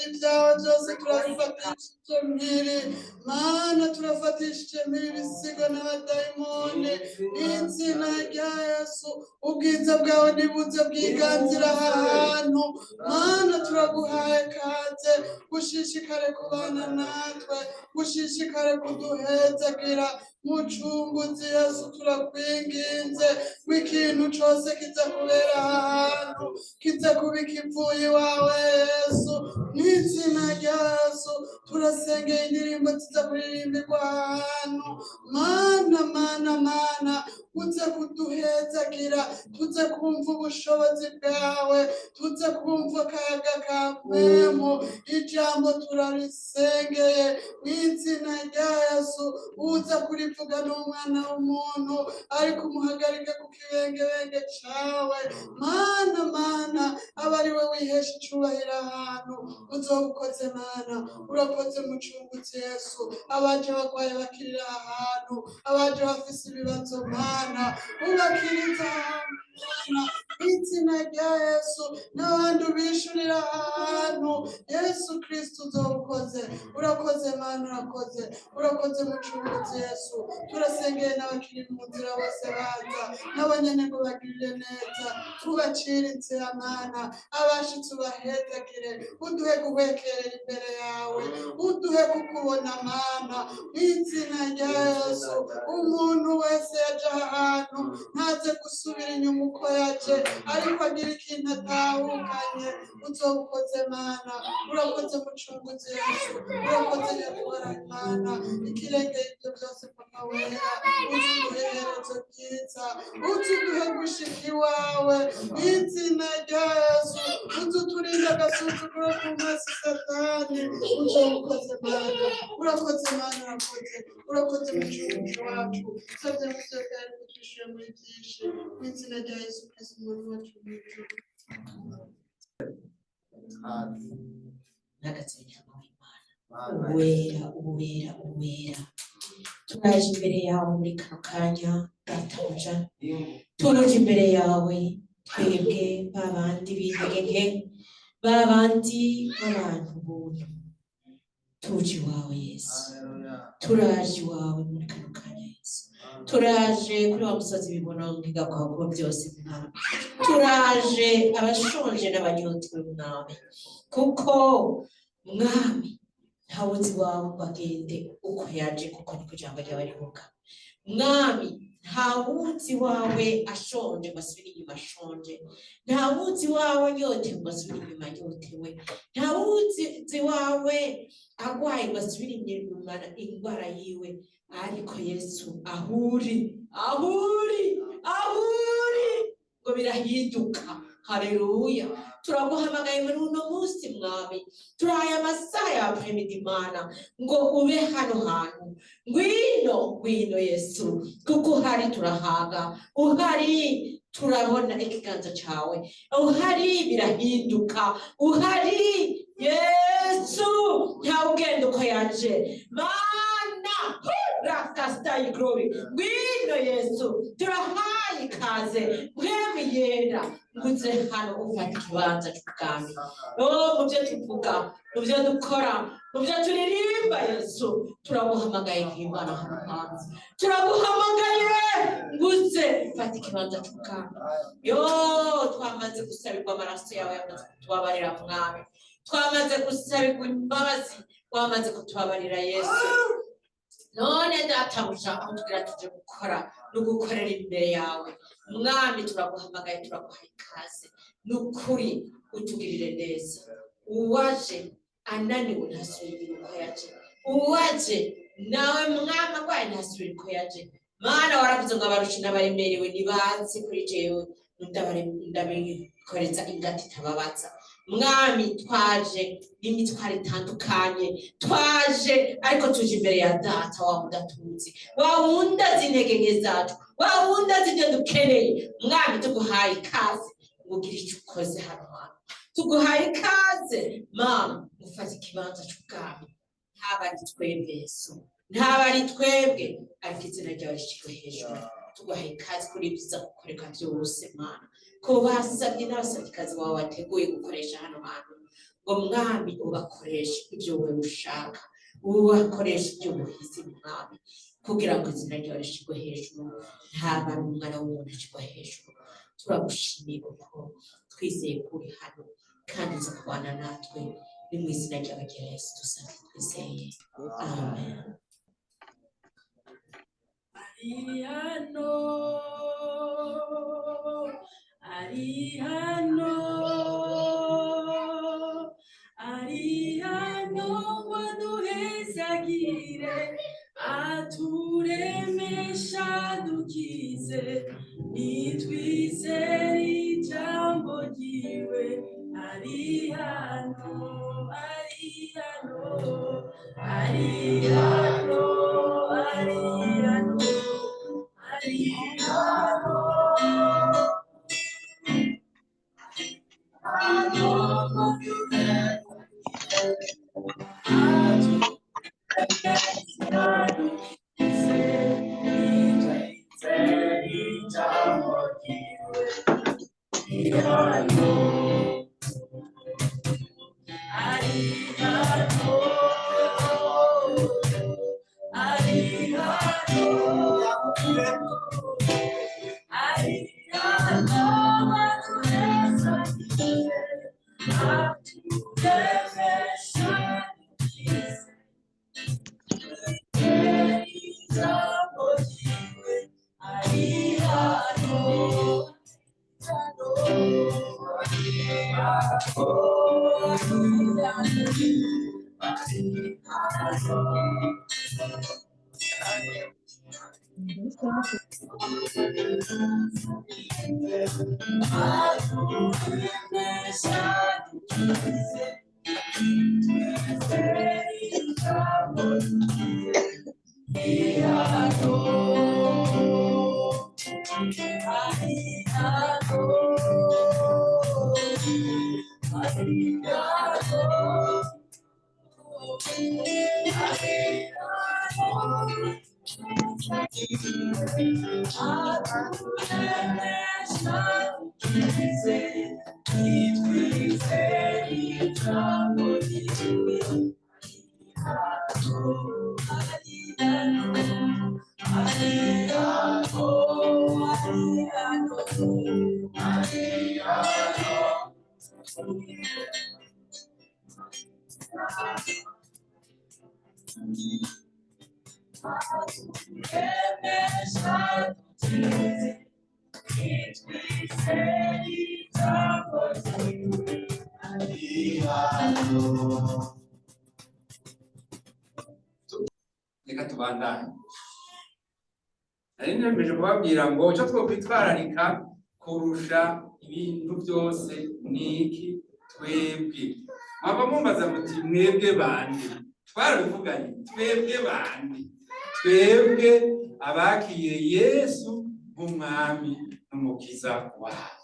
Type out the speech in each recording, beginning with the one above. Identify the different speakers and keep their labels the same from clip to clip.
Speaker 1: Ibyawe byose turabifatishije mpiri, Mana. Turafatishije mpiri ibisigo n'abadayimoni n'izina rya Yesu. Ubwiza bwawe nibuze bwiganzira aha hantu, Mana. Turaguhaye kaze, gushishikare kubana natwe, gushishikare kuduhezagira. Mucunguzi Yesu, turakwinginze ngo ikintu cose kiza kubera aha hantu kiza kuba ikivuye iwawe, Yesu, mw'izina rya Yesu. Turasengeye indirimbo ziza kuririmbirwa aha hantu, Mana, Mana, Mana, uze kuduhezagira, tuze kumva ubushobozi bwawe, tuze kumva akayaga ka mpwemu. Ijambo turarisengeye mw'izina rya Yesu. Uza kurivuga n'umwana w'umuntu, ariko umuhagarike ku kibengebenge cawe, Mana. Mana, aba ari we wihesha icubahiro ahantu uzoba ukoze. Mana, urakoze, Mucunguzi Yesu. Abaje bagwaye bakirira aha hantu, abaje bafise ibibazo, Mana, ubakiriza ahantu, Mana, mw'izina rya Yesu. N'abandi ubishurira aha hantu, Yesu Kristo, uzoba ukoze. Urakoze, Mana, urakoze, urakoze, Mucunguzi Yesu. Turasengeye n'abakiri mu nzira bose baza, nabo nyene ngo bagirire neza, tubacire inzira, Mana. Abashitsi ubahezagire, uduhe guhwekerera imbere yawe, uduhe kukubona, Mana, mw'izina rya Yesu. Umuntu wese yaje aha hantu ntaze gusubira inyuma uko yaje, ariko agira ikintu atahukanye. Uzoba ukoze, Mana. Urakoze, Mucunguzi Yesu. Urakoze, Nyakubahwa Mana. Ikirengeye ibyo byose, Papa wera, uzuduhe iherezo ryiza, uzuduhe gushika iwawe mw'izina rya Yesu. Uzuturinde agasuzuguro ku maso Satani. Uzoba ukoze, Mana. Urakoze, Mana, urakoze, urakoze, Mucunguzi wacu. Usabye mu byo byari kutwishyura muri byinshi, mu izina rya Yesu Kristo, Umwami wacu mu ijuru.
Speaker 2: Nagatswe nyama w'Imana, uwera, uwera, uwera, turaje imbere yawe muri kano kanya, Databuja. Tuje imbere yawe twebwe ba bandi b'intege nke, ba bandi b'abantu buntu. Tuje iwawe, Yesu. Turaje iwawe muri kano kanya, Yesu. Turaje kuri wa musozi w'ibibononge kwawe byose, Mwami. Turaje abashonje n'abanyotewe, Mwami, kuko, Mwami, ntawuzi wawe ngo agende uko yaje, kuko niko ijambo ryawe rivuga. Mwami, ntawuzi wawe ashonje ngo asubire inyuma ashonje, ntawuzi wawe anyotewe ngo asubire inyuma anyotewe, ntawuzi wawe agwaye ngo asubire inyuma indwara yiwe. Ariko Yesu, ahuri, ahuri, ahuri ngo birahinduka. Haleluya! Turaguhamagaye muri uno munsi, Mwami. Turahaye amasaha ya après-midi, Mana, ngo ube hano hantu. Ngwino, ngwino, Yesu, kuko uhari turahaga, uhari turabona ikiganza cawe, uhari birahinduka. Uhari, Yesu, ntawe ugenda uko yaje. Mana, rakasitayi glory, ngwino Yesu. Turahaye ikaze Mpwemu Yera, nguze hano ufata ikibanza cy'ubwami. Oh, mu byo tuvuga, mu byo dukora, mu byo turirimba, Yesu, turaguhamagaye nk'Imana hano hanze. Turaguhamagaye nguze ufata ikibanza cy'ubwami. Yo, twamaze gusabirwa, amaraso yawe yamaze kutubabarira, Mwami. Twamaze gusabirwa imbabazi, wamaze kutubabarira, Yesu. None Databuja, aho tugira tuje gukora no gukorera imbere yawe, Mwami, turaguhamagaye, turaguha ikaze. Ni ukuri utugirire neza. Uwaje ananiwe ntasubire inyuma uko yaje, uwaje nawe, Mwami, arwaye ntasubire uko yaje. Mana, waravuze ngo abarushe n'abaremerewe nibaze kuri jewe, ndabikoreza ingata itababaza. Mwami, twaje n'imitwaro itandukanye, twaje ariko tuje imbere ya Data wa wundi atuzi, wa wundi azi intege nke zacu, wa wundi azi ibyo dukeneye. Mwami, tuguhaye ikaze ngo ugire icyo ukoze hano hantu. Tuguhaye ikaze, Mama, ufate ikibanza cy'ubwami. Ntaba ari twebwe, Yesu, ntaba ari twebwe, ariko izina ryawe rishyirwe hejuru. Tuguhaye ikaze kuri ibyiza gukoreka byose, Mana, ko basabye n'abasabyikazi bawe wateguye gukoresha hano hantu. Ngo Mwami ubakoreshe ibyo wewe ushaka, ubakoreshe ibyo uhize, Mwami, kugira ngo izina ryawe rishirwe hejuru. Nta bantu umwana w'umuntu ashirwa hejuru. Turagushimiye kuko twizeye ko uri hano kandi uza kubana natwe. Ni mu izina ryawe rya Yesu dusabye twizeye, amen.
Speaker 3: Ari hano, ari hano, ari hano ngo aduhezagire, aturemesha, dukize, nitwizere ijambo ryiwe. Ari hano, ari hano, ari hano, ari hano, ari hano, hano ngo aturemesha, dukize, nitwizere ijambo ryiwe. Ari hano, ari hano, ari hano, ari hano aduhezagire, aturemesha, dukize, ijambo ryiwe. Ari hano, hano, ari hano, ari hano. Aturemesha, dukize, twizere ijambo ryiwe. Ari hano, ari hano, ari hano, ari hano. Aturemesha, dukize, nitwizere ijambo ryiwe. Ari hano, ari hano, ari hano, ari hano, ari hano. Aturemesha, dukize, nitwizere ijambo ryiwe. Ari hano.
Speaker 4: Reka tubandanye. Nari nemeje kubabwira ngo icyo twokwitwararika kurusha ibintu byose ni iki? Twebwe mwaba mumbaza muti: "Mwebwe bande?" Twarabivuganye. Twebwe bande? Twebwe abakiye Yesu nk'umwami n'umukiza wabo,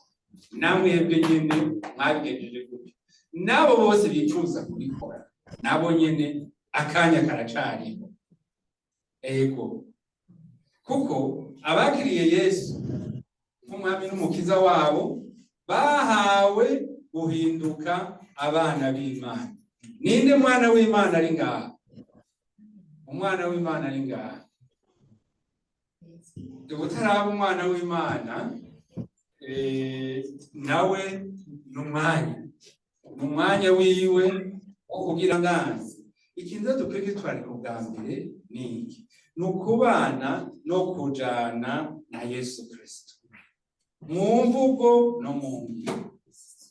Speaker 4: namwebwe nyene mwabigenjeje gutyo, n'abo bose bifuza kubikora nabo nyene akanya karacariho. Ego, kuko abakiriye Yesu nk'umwami n'umukiza wabo bahawe guhinduka abana b'Imana. Ninde mwana w'Imana ari ngaha? Umwana w'Imana ari ngaha? Utaraba umwana w'Imana, nawe ni umwanya wiwe wo kugira nganzi. Ikintu dukwiye kwitwararika ubwa mbere ni iki? Ni ukubana no kujana na Yesu Kristo mu mvugo no mu ngiro,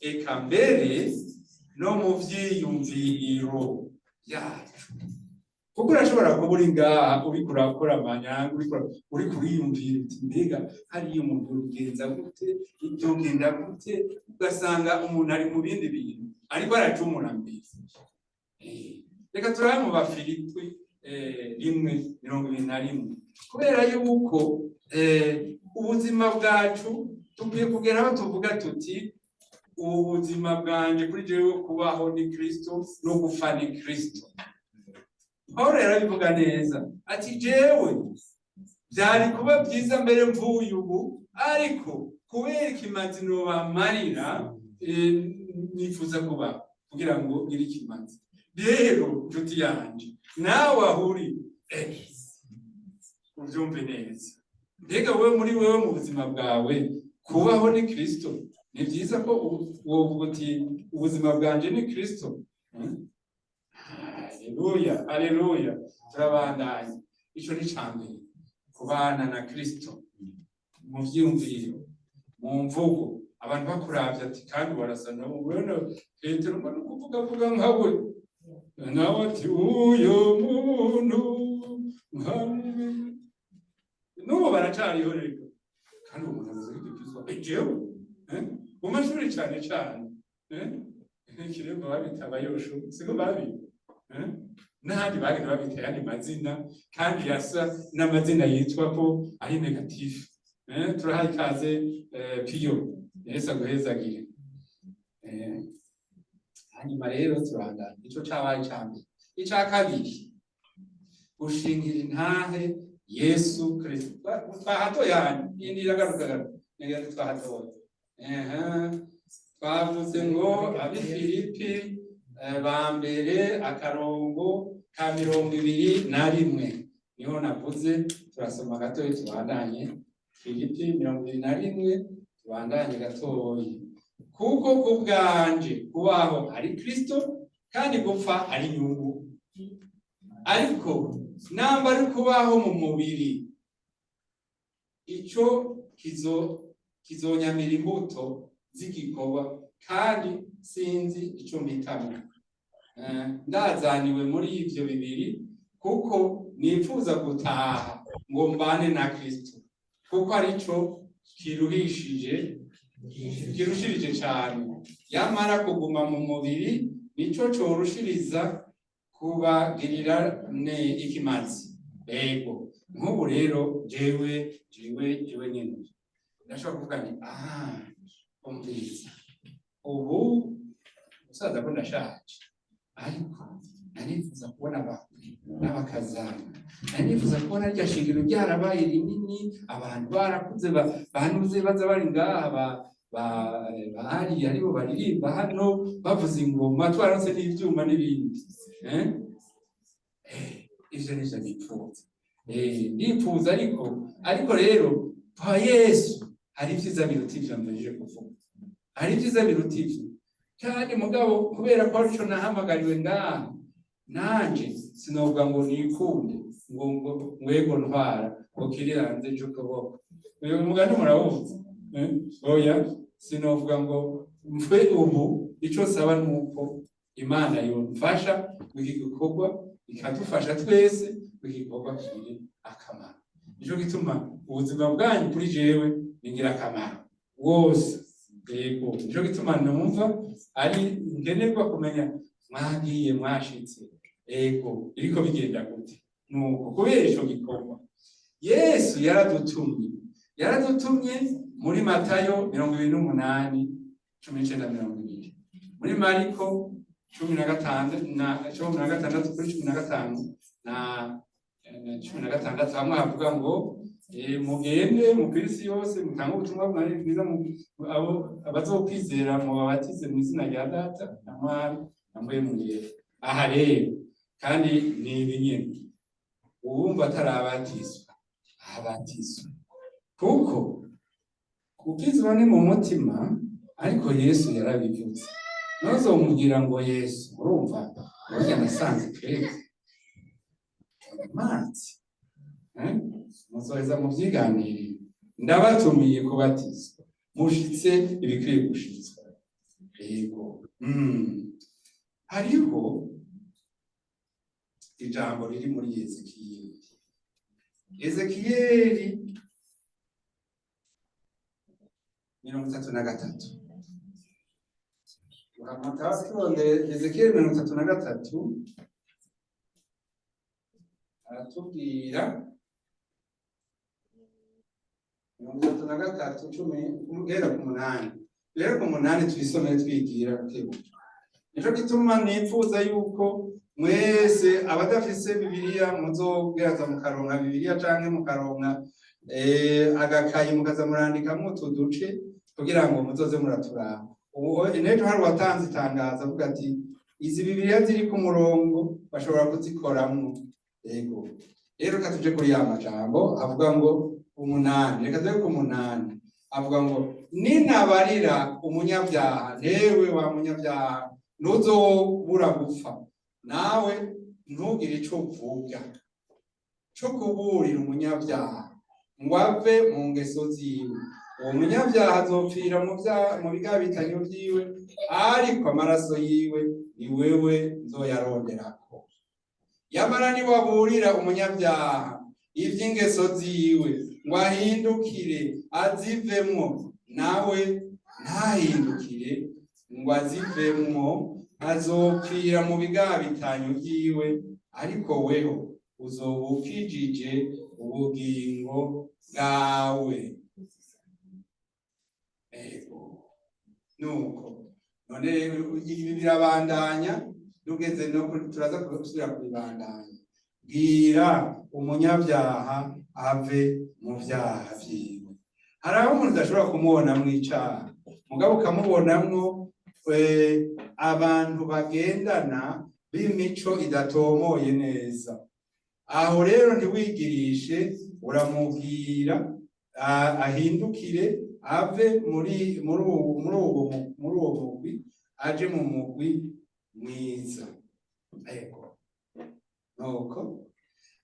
Speaker 4: eka mbere no mu vyiyumviro byacu, kuko urashobora kuba uri ngaha uriko urakora amanyanga, uriko uriyumvira uti: "Mbega hariya umuntu yobigenza gute? Byogenda gute?" Ugasanga umuntu ari mu bindi bintu, ariko aracumura mbere. Reka turabe mu Bafilipi 1:21, kubera yuko ubuzima bwacu dukwiye kugera aho tuvuga tuti: "Ubu buzima bwanjye, kuri jewe kubaho ni Kristo, no gupfa ni Kristo." Pawulo yarabivuga neza ati: "Jewe byari kuba byiza mbere mvuye ubu, ariko kubera ikimazi nobamarira, nifuza kubaho." Kugira ngo ugire ikimazi. Rero nshuti yanje, nawe aho uri, ubyumve neza. Mbega wowe, muri wewe, mu buzima bwawe, kubaho ni Kristo? Ni byiza ko wovuga uti: "Ubuzima bwanje ni Kristo." Haleluya, haleluya! Turabandanya. Ico ni ca mbere, kubana na Kristo mu vyiyumviro, mu mvugo. Abantu bakuravye ati: "Kandi warasa nabo." Urabona Petero ngo ni ukuvuga avuga nkawe, nawe ati: "Uyo muntu nkawe." N'ubu baracariho rero. Kandi uwo muntu ameze nk'igikizwa jewe, mu mashuri cane cane, ikiremba babita abayoshu, siko babita, n'ahandi bagenda babita ayandi mazina kandi yasa n'amazina yitwa ko ari négatif. Turahaye ikaze, Piyo. Yesu aguhezagire. Hanyuma rero turangana. Ico cabaye ica mbere. Ica kabiri, gushingira intahe Yesu Kristo. Twahatoye hano, indi iragaruka garuka ngira twahatoye. Ehe, twavuze ngo abi Filipi ba mbere, akarongo ka 21 niho navuze. Turasoma gatoyi, tubandanye. Filipi 21, tubandanye gatoyi. Kuko ku bwanje kubaho ari Kristo, kandi gupfa ari inyungu. Ariko namba ari kubaho mu mubiri, ico kizonyamira imbuto z'igikorwa, kandi sinzi ico mpitamwo. Ndazaniwe muri ivyo bibiri, kuko nifuza gutaha ngo mbane na Kristo, kuko arico kiruhishije, kirushirije cane. Yamara kuguma mu mubiri nico corushiriza kubagirira ne ikimazi. Ego, nk'ubu rero jewe nyene ndashobora kuvuga nti: "Ah, umviriza, ubu musaza ko ndashaje, ariko narifuza kubona abantu n'abakazana, narifuza kubona rya shingiro ryarabaye rinini, abantu barakuze, banuze baza bari ngaha, bahari aribo baririmba hano, bavuza ingoma, twaronse n'ivyuma n'ibindi." Ivyo nivyo nipfuza. Ndipfuza, ariko rero kwa Yesu hari ivyiza biruta ivyo mbejeje kuvuga, hari ivyiza biruta ivyo. Kandi mugabo kubera ko arico nahamagariwe ngaha, nanje sinovuga ngo nikunde, ngo ngwego ntwara ngo kiri hanze c'ukuboko. Uyu mugani murawuzi, eh? Oya, sinovuga ngo mfe ubu. Ico nsaba nuko Imana yomfasha iki gikorwa, ikadufasha twese, iki gikorwa kigire akamaro. Nico gituma ubuzima bwanyu kuri jewe ni ingirakamaro wose. Yego, nico gituma numva ari nkenerwa kumenya mwagiye, mwashitse, ego, iriko bigenda gute. Nuko kubera ico gikorwa Yesu yaradutumye, yaradutumye muri Matayo 28, 19, 20, muri Mariko 15 na 16 kuri 15 na 16. Hamwe havuga ngo: "Mugende mu isi yose, mutange ubutumwa bwiza, abo abazokwizera mubabatize mu izina rya Data na Mwana na Mpwemu Yera." Aha rero kandi ni ibi nyene: uwumva atarabatizwa abatizwa, kuko gukizwa ni mu mutima. Ariko Yesu yarabivuze, ntuzomubwira ngo: "Yesu, urumva burya nasanze twebwe amazi." Muzoheza muvyiganirire. Ndabatumiye kubatizwa, mushitse ibikwiye gushitswa. Yego. Hariho ijambo riri muri Ezekiyeli, Ezekiyeli 33. Turondere Ezekiyeli 33, aratubwira 33, 10, guhera ku 8. Rero ku 8 tuyisomere twigira bukebuke. Nico gituma nifuza yuko mwese abadafise Bibiliya muzogeraza mukaronka Bibiliya canke mukaronka agakayi, mukaza murandikamwo utu duce kugira ngo muzoze muraturaba. Ubu n'ejo hari uwatanze itangazo avuga ati izi Bibiliya ziri ku murongo bashobora kuzikoramwo. Yego, rero reka tuje kuri ya majambo avuga ngo 8. Reka tuje ku 8, avuga ngo ninabarira umunyabyaha, newe wa munyabyaha, ntuzobura gupfa, nawe ntugire ico uvuga co kuburira umunyabyaha ngo ave mu ngeso ziwe, uwo munyabyaha azopfira mu bigabitanyo vyiwe, ariko amaraso yiwe ni wewe nzoyaronderako. Yamara niwaburira umunyabyaha ivy'ingeso ziwe ngo ahindukire azivemwo, nawe ntahindukire ngo azivemwo, azopfira mu bigabitanyo vyiwe, ariko weho uzoba ukijije ubugingo bwawe. Ego, nuko none ibi birabandanya, tugeze no turaza gusubira kubibandanya. Bwira umunyabyaha ave mu vyaha vyiwe. Hari aho umuntu udashobora kumubonamwo icaha, mugabo ukamubonamwo abantu bagendana b'imico idatomoye neza. Aho rero ntiwigirishe, uramubwira ahindukire ave muri muri uwo muri uwo muri uwo mugwi aje mu mugwi mwiza. Ego, nuko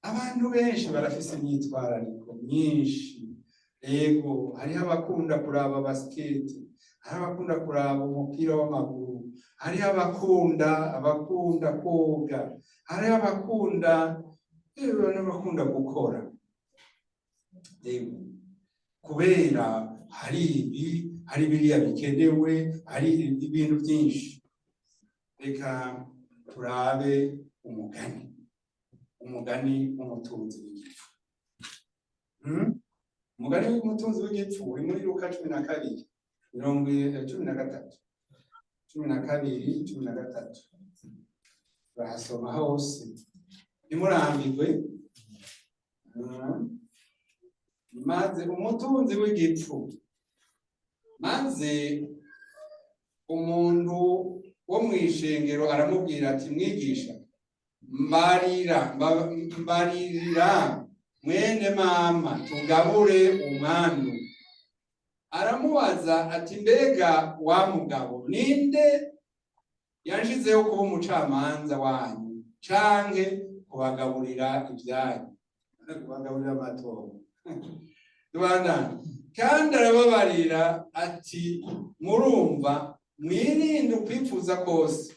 Speaker 4: abantu benshi barafise imyitwarariko myinshi. Ego, hariho abakunda kuraba basiketi, hari abakunda kuraba umupira w'amaguru, hariho abakunda koga, hariho abakunda n'abakunda gukora. Ego, kubera hari ibi, hari biriya bikenewe, hari ibintu byinshi. Reka turabe umugani w'umutunzi w'igipfu. Umugani w'umutunzi w'igipfu uri muri Luka 12, mirongo 13, 12, 13. Turahasoma hose, ntimurambirwe. Maze umutunzi w'igipfu, maze umuntu wo mw'ishengero aramubwira ati mwigisha, mbaririra mwene mama tugabure umwandu. Aramubaza ati mbega wa mugabo, ninde yanshizeho kuba umucamanza wanyu canke kubagaburira ibyanyu, kubagaburira amatongo? Tubandanye. Kandi arababarira ati murumva, mwirinde ukwipfuza kose,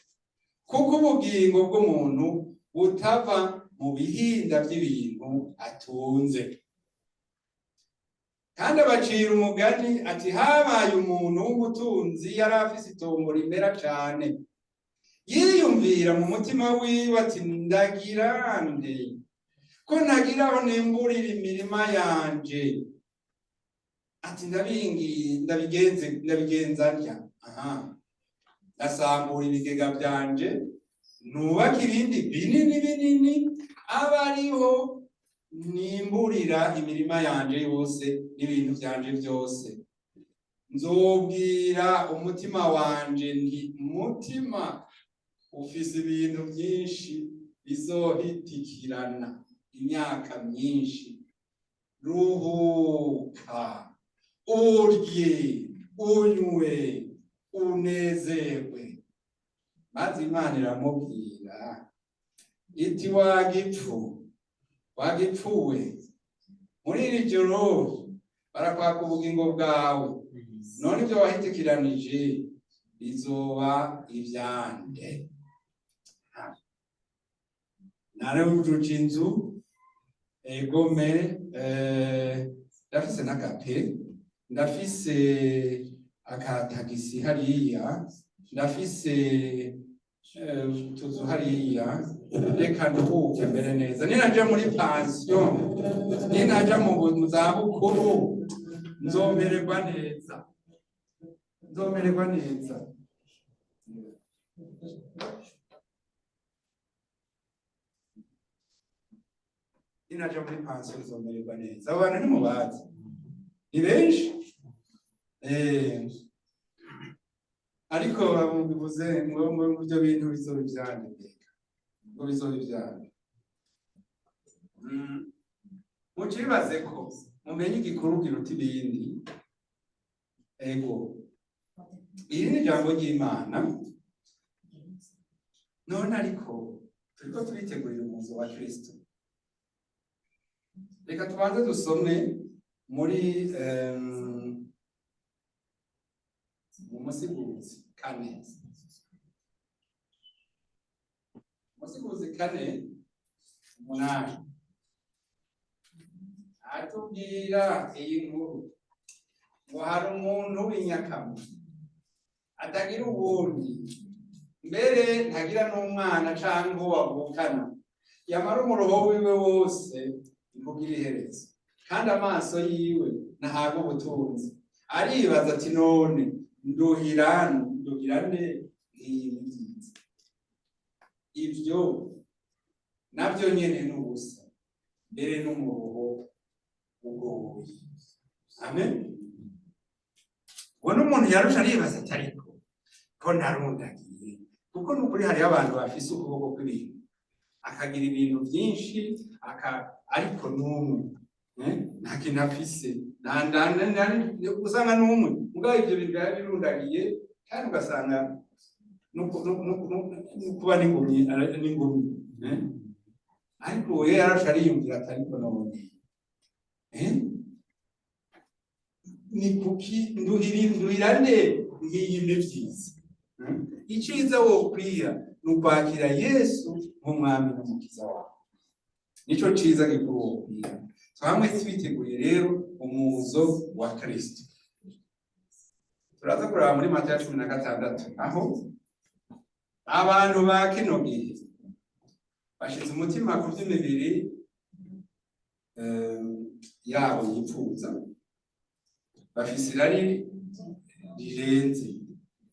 Speaker 4: kuko ubugingo bw'umuntu butava mu bihinda by'ibintu atunze. Kandi abacira umugani ati habaye umuntu w'umutunzi yari afise itongo rimera cane, yiyumvira mu mutima wiwe ati ndagira nde ko ntagira aho nimburira imirima yanje? Ati ndabigenza ntya, aha ndasambura ibigega byanje, nubaka ibindi binini binini, abe ariho nimburira imirima yanje yose n'ibintu byanje byose. Nzobwira umutima wanje nti mutima, ufise ibintu byinshi bizohitikirana imyaka myinshi, ruhuka, urye, unywe, unezerwe. Maze Imana iramubwira iti wagipfu, wagipfuwe, muri iri joro barakwaka ubugingo bwawe, none ibyo wahitikiranije bizoba ivyande? Narujuje inzu, egome, ndafise n'agape, ndafise akatagisi hariya, ndafise utuzu hariya, reka nduhuke mbere neza, ninaja muri pansiyo, ninaja mu zabukuru, nzomererwa neza, nzomererwa neza. Ninaja muri pansiyo nzomererwa neza. Abo bantu ntimubazi, ni benshi. Ariko babivuze ngo ibyo bintu bizoba ibyanyu, mbega ngo bizoba ibyanyu. Mucibaze ko mumenye igikuru kiruta ibindi. Ego, iri ni ijambo ry'Imana. None ariko turiko turitegurira umuzo wa Kristo. Reka tubanze dusome muri mu Musiguzi 4, Musiguzi 4:8, atubwira iyi nkuru ngo hari umuntu w'inyakamwe atagira uwundi, mbere ntagira n'umwana canke uwo bavukana, yamara umuruho wiwe wose ntugira iherezo, kandi amaso yiwe ntahabwa ubutunzi. Aribaza ati: "None nduhira nduhira nde ngiyi byiza?" Ivyo navyo nyene n'ubusa, mbere n'umuruho ugoye. Amen. Ubona umuntu yarusha, aribaza ati: "Ariko ko narundagiye?" Kuko ni ukuri hariho abantu bafise ukuboko kw'ibintu, akagira ibintu byinshi ariko n'umwe nta kintu afise, usanga n'umwe mugabo ivyo bintu biba birundagiye, kandi ugasanga no kuba n'ingumyi n'ingumyi. Ariko we yarasha, ariyumvira ati: "Ariko none ni kuki nduhira nde ngiyi ni vyiza?" Iciza wokwiha ni ukwakira Yesu nk'umwami n'umukiza wawe, nico ciza gikuru wokwiha. Twamwe twiteguriye rero umuzo wa Kristo. Turaza kuraba muri Matayo 16, aho abantu ba kino gihe bashize umutima ku by'imibiri yabo yipfuza, bafise irari rirenze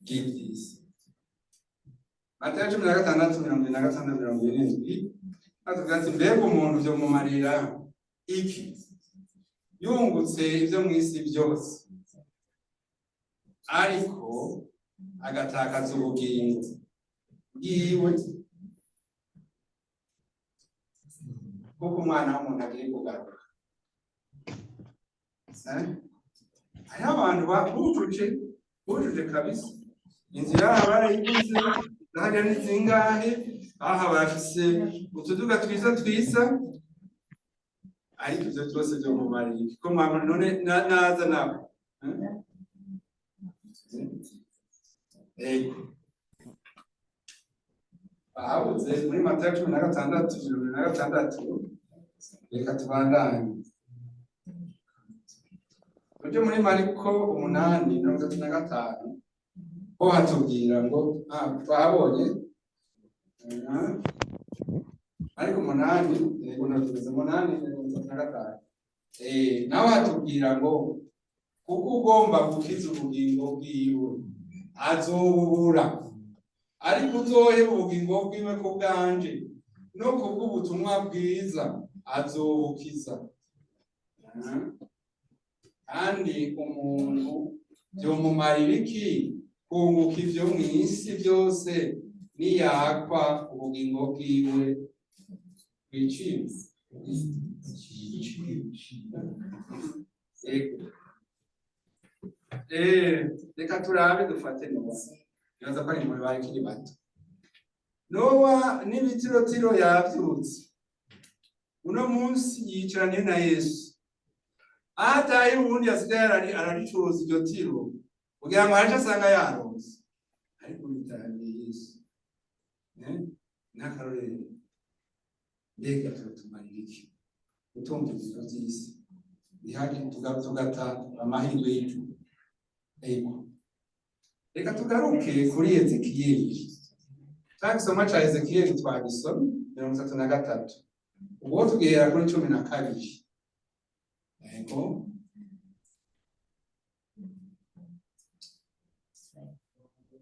Speaker 4: ry'iby'isi. Matayo 16, 46, 70, atubwira ati: "Mbega umuntu vyomumarira iki yungutse ibyo mu isi byose, ariko agatakaza ubugingo bwiwe? Kuko umwana w'umuntu agiye kugaruka." Eh? Hariho abantu bujuje bujuje kabisa, inzu yabo barayiguze, hariya ni zingahe, aha bafise utuduga twiza twiza, ariko ivyo byose vyomumarira iki ko mwama none naza nawe? Eh? Ego, bahabuze muri Matayo 16, 26. Reka tubandanye tuje muri Mariko 8, 35. Ho hatubwira ngo twahabonye. Ariko 8, yego, navuze 8, 35. Nawe hatubwira ngo: "Kuko ugomba gukiza ubugingo bwiwe azobubura, ariko uzoheba ubugingo bwiwe ku bwanje no kubw'ubutumwa bwiza azobukiza." Kandi umuntu vyomumarira iki kunguka ivyo mw'isi byose, niyakwa ubugingo bwiwe bw'iciro? Yego. Reka turabe, dufate Nowa. Nibaza ko ari muri bakiri bato. Nowa n'ibitirotiro yavyutse, uno munsi yicaranye na Yesu. Aho ataye, ubundi asigaye araricuruza iryo tiro kugira ngo aje asanga yaronse, ariko yitaraniye Yesu. N'akarorero. Mbega turatumarira iki gutunga ibintu vy'isi, ntihagire tugata amahirwe y'ijuru? Ego, reka tugaruke kuri Ezekiyeli. Ca gisomwa ca Ezekiyeli twagisomye, 33, ubwo tugihera kuri 12. Ego,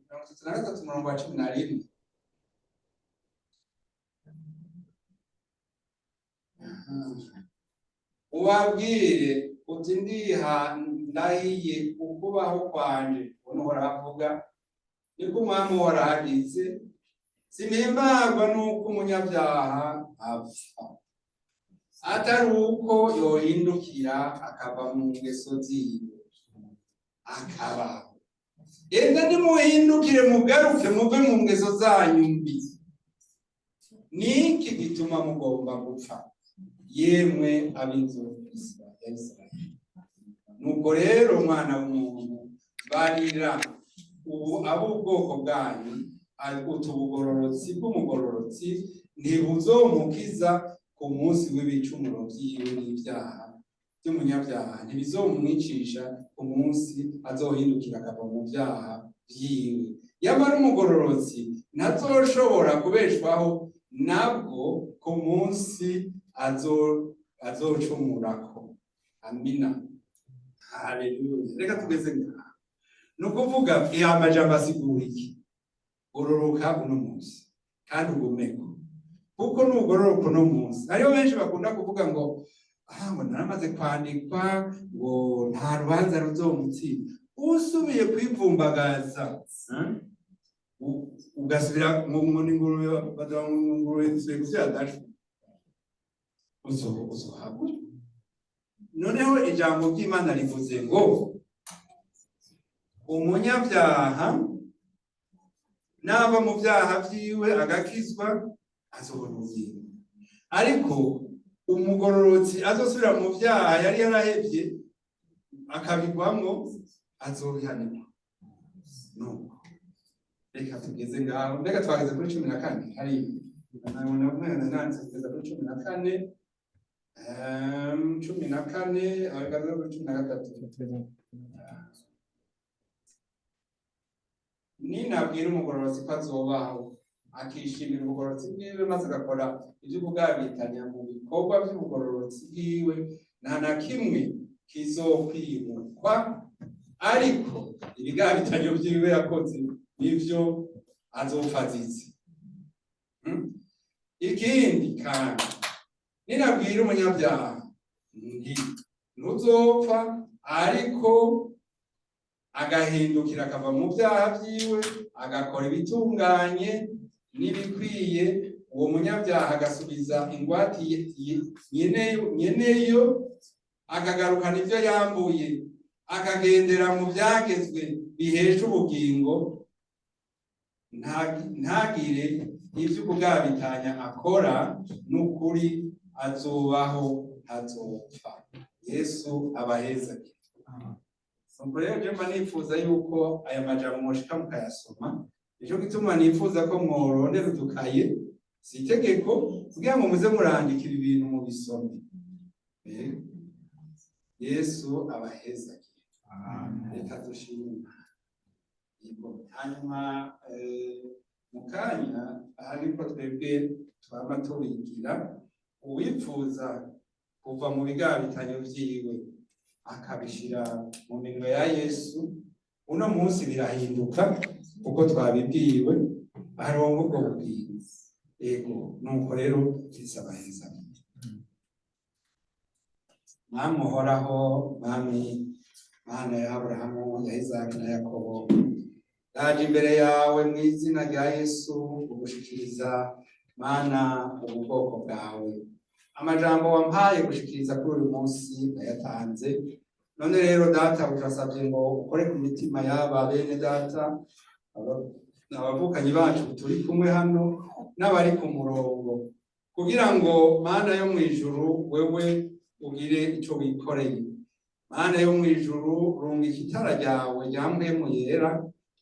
Speaker 4: 33, umurongo wa 11. "Ubabwire uti: Ndiha ndahiye ukubaho kwanje," uwo Uhoraho avuga. Niko Umwami warahagize: simpimbagwa n'uko umunyabyaha apfa, atari uko yohindukira akava mu ngeso ziwe akabaho. Enda nimuhindukire, mugaruke muve mu ngeso zanyu mbi. Niki gituma mugomba gupfa, yemwe ab'inzu ya Isirayeli? Nuko rero, mwana w'umuntu, barira ubu ab'ubwoko bwanyu uti: ubugororotsi bw'umugororotsi ntibuzomukiza ku munsi w'ibicumuro vyiwe, n'ibyaha by'umunyabyaha ntibizomwicisha ku munsi azohindukira akava mu byaha vyiwe. Yamara umugororotsi ntazoshobora kubeshwaho nabwo ku munsi azocumurako. Amina, haleluya. Reka tugeze ngaha. Ni ukuvuga, aya majambo asigura iki? Gororoka uno munsi kandi ugumeko, kuko nugororoka uno munsi, hariho benshi bakunda kuvuga ngo ah, ngo naramaze kwandikwa, ngo nta rubanza ruzomutsinda. Usubiye kwivumbagaza, ugasubira ngo n'ingurube baduha, ngo ingurube isubiye kuvyara dashwi, uzohabura. Noneho ijambo ry'Imana rivuze ngo umunyabyaha nava mu byaha vyiwe agakizwa, azobona ubugingo, ariko umugororotsi azosubira mu byaha yari yarahevye akabigwamwo, azobihanirwa. Nuko reka tugeze ngaho. Mbega twageze kuri 14? Hari nanditse kugeza kuri 14, 14, ahagaze kuri 13. Ninabwira umugororotsi ko azobaho, akishimira ubugororotsi bwiwe, maze agakora ivy'ukugabitanya mu bikorwa vy'ubugororotsi bwiwe, nta na kimwe kizokwibukwa, ariko ibigabitanyo vyiwe yakoze nivyo azopfa azize. Ikindi kandi, ninabwira umunyabyaha nti: ntuzopfa, ariko agahindukira akava mu byaha vyiwe, agakora ibitunganye n'ibikwiye, uwo munyabyaha agasubiza ingwate nyeneyo, akagarukana ivyo yambuye, akagendera mu vyagezwe bihesha ubugingo, ntagire ivy'ukugabitanya akora, n'ukuri azobaho, ntazopfa. Yesu abahezagire. Ubwo rero je mba nifuza yuko aya majambo mwoshika mukayasoma. Nico gituma nifuza ko mworondera udukaye, si itegeko, kugira ngo muze murandika ibi bintu mubisome. Yesu abahezagire. Reka dushime Imana. Yego. Hanyuma mu kanya aha niko twebwe twama tubigira. Uwipfuza kuva mu bigabitanyo vyiwe akabishira mu minwe ya Yesu, uno munsi birahinduka kuko twabibwiwe, aronka ubwo bugingo. Yego, nuko rero Kristo abahezagire. Mwami uhoraho, Mwami Mana ya Aburahamu, ya Isaka na Yakobo, ndaje imbere yawe mu izina rya Yesu kugushikiriza, Mana, ubu bwoko bwawe. Amajambo wampaye gushikiriza kuri uyu munsi ndayatanze. None rero, Data, turasabye ngo ukore ku mitima y'aba bene data, abavukanyi bacu turi kumwe hano n'abari ku murongo, kugira ngo, Mana yo mu ijuru, wewe ugire ico wikoreye. Mana yo mu ijuru, runga itara ryawe rya Mpwemu Yera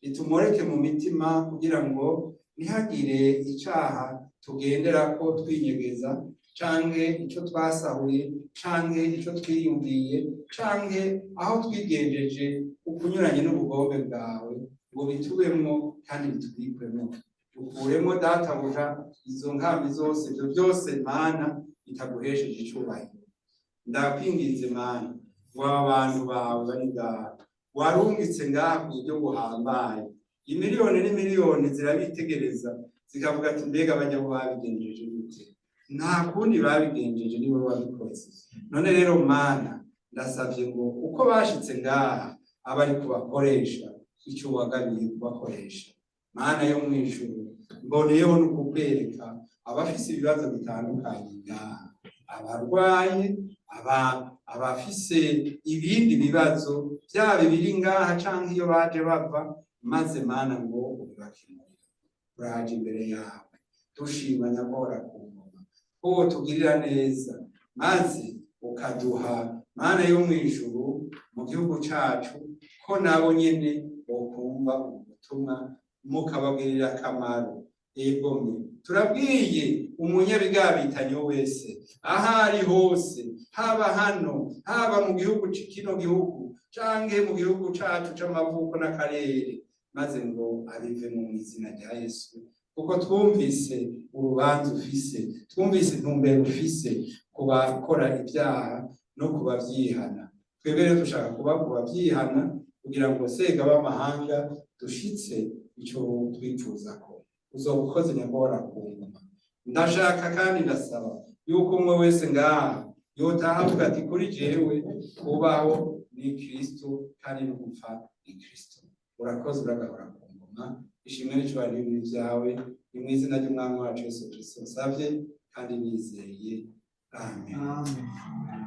Speaker 4: ritumureke mu mitima, kugira ngo ntihagire icaha tugenderako twinyegeza, canke ico twasahuye, canke ico twiyumviye, canke aho twigenjeje ukunyuranye n'ubugombe bwawe, ngo bitubemwo kandi bitubikwemwo. Ukuremo, Databuja, izo nkambi zose, ivyo byose, Mana, bitaguhesheje icubahiro. Ndakwinginze, Mana, ngo aba bantu bawe bari ngaha warungitse ngaha ku buryo buhambaye, imiliyoni n'imiliyoni zirabitegereza, zikavuga ati: mbega abanyabo babigenjeje gute? Nta kundi babigenjeje, niwe wabikoze. None rero, Mana, ndasavye ngo uko bashitse ngaha abe ari kubakoresha ico wagabiye kubakoresha. Mana yo mu ijuru, mboneyeho no kukwereka abafise ibibazo bitandukanye ngaha, abarwaye, abafise ibindi bibazo byaba ibiri ngaha canke iyo baje bava, maze Mana ngo ubibakemurire. Turaje imbere yawe dushima nyagora ku ngoma ko wotugirira neza, maze ukaduha, Mana yo mu ijuru, mu gihugu cacu ko nabo nyene bokumva ubu butumwa mukabagirira akamaro. Egomwe turabwiye umunyabigabitanyo wese aho ari hose, haba hano, haba mu gihugu kino gihugu canke mu gihugu cacu c'amavuko n'akarere, maze ngo abivemo mu izina rya Yesu, kuko twumvise urubanza ufise, twumvise intumbero ufise ku bakora ibyaha no ku bavyihana. Twebwe rero dushaka kuba ku bavyihana kugira ngo sega b'amahanga dushitse ico twipfuza ko uzoba ukoze nyagora ku ngoma. Ndashaka kandi ndasaba yuko umwe wese ngaha yotaha avuga ati: "Kuri jewe kubaho ni Kristo kandi no gupfa ni Kristo." Urakoze, uragahora ku ngoma. Ishimwe n'icubahiro n'ibintu vyawe, ni mu izina ry'Umwami wacu Yesu Kristo nsavye kandi nizeye, amen.
Speaker 3: Amen.